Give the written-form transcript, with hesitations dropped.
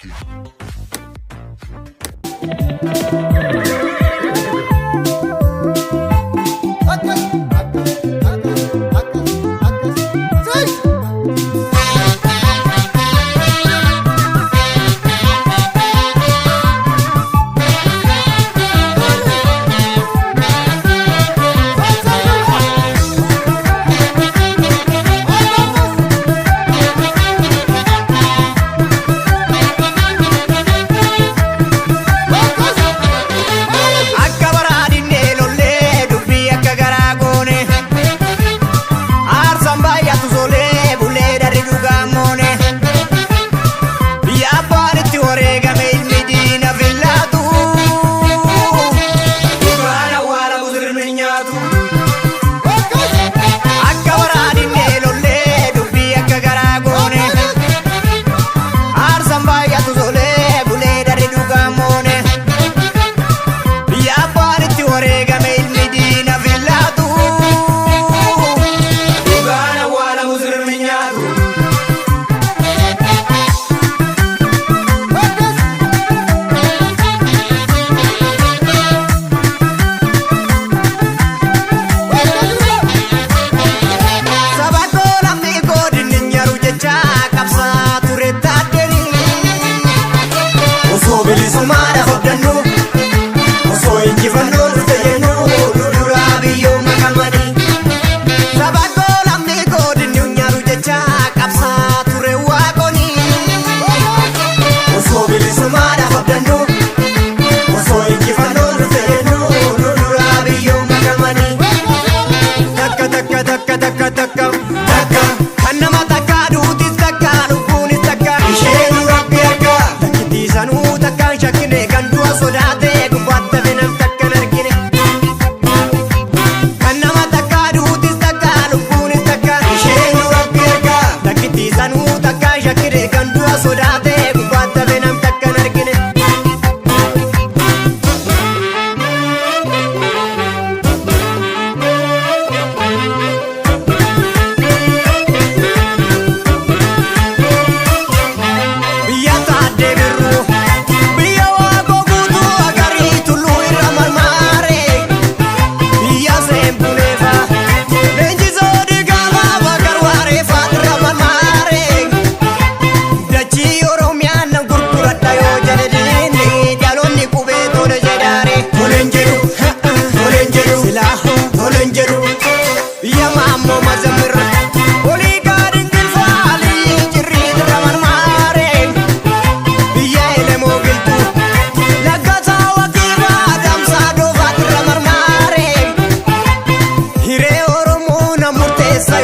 Anarchy. Akkas, akkas, akkas, akkas, akkas. Seis! Akka baraadhinnee lollee dubbii akka garaa goone aarsaan baay'atu solee bulee darri dhugaa moone biyya abbaan itti wareegame ilmi diina fillaatu dhugaan awwaala musirmi nyaatu. Akka baraadhinnee lollee dubbii akka garaa goone aarsaan baay'atu solee bulee darri dhugaa moone. Biyya abbaan itti wareegame ilmi diina fillaatu. Dhugaan awwaala musirmi nyaatu. Saba koo lammii koo dinni nyaru jecha qabsaa ture taaddeni. Osoo bilisummaadhaaf abdannu, osoo injifannoo dhufte jennu, duraa biyyoo makamanii. Saba koo lammii koo dinni nyaru jecha qabsaa ture waaqoni. Osoo bilisummaadhaaf abdannu, osoo injifannoo dhufte jennu, duraa biyyoo makamanii. Takka takka takka takka takka takka kan nama takka duutis takka lubbuunis takka isheen rabbi harka takkitti sanuu takkaan shakkine kan du'a sodaate gubbaatti hafe nam takkan argine. Kan nama takka duutis takka lubbuunis takka isheen rabbi harka takkitti sanuu takkaan shakkine kan du'a sodaate gubbaatti hafe nam takkan argine. Biyya taaddee birruu biyya waaqoo guutuu agarii tulluu irra marmaare biyya seenbuleefa leenjisoo dhigaafaa bakar waareefaa irra marmaare dachii Oromiyaa nan gurguradha yoo jedhe diinni dhaloonni qubee tole jedhaare toleen jedhu toleen jedhu silaa toleen jedhu biyya maammoo mazamirra olii gaadhin gilfaalii jirrii irra marmaare. Biyya elemoo giltuu laggasaa wakiifaa adamsaa doofaatti irra marmaare. Hiree Oromoo na murteessa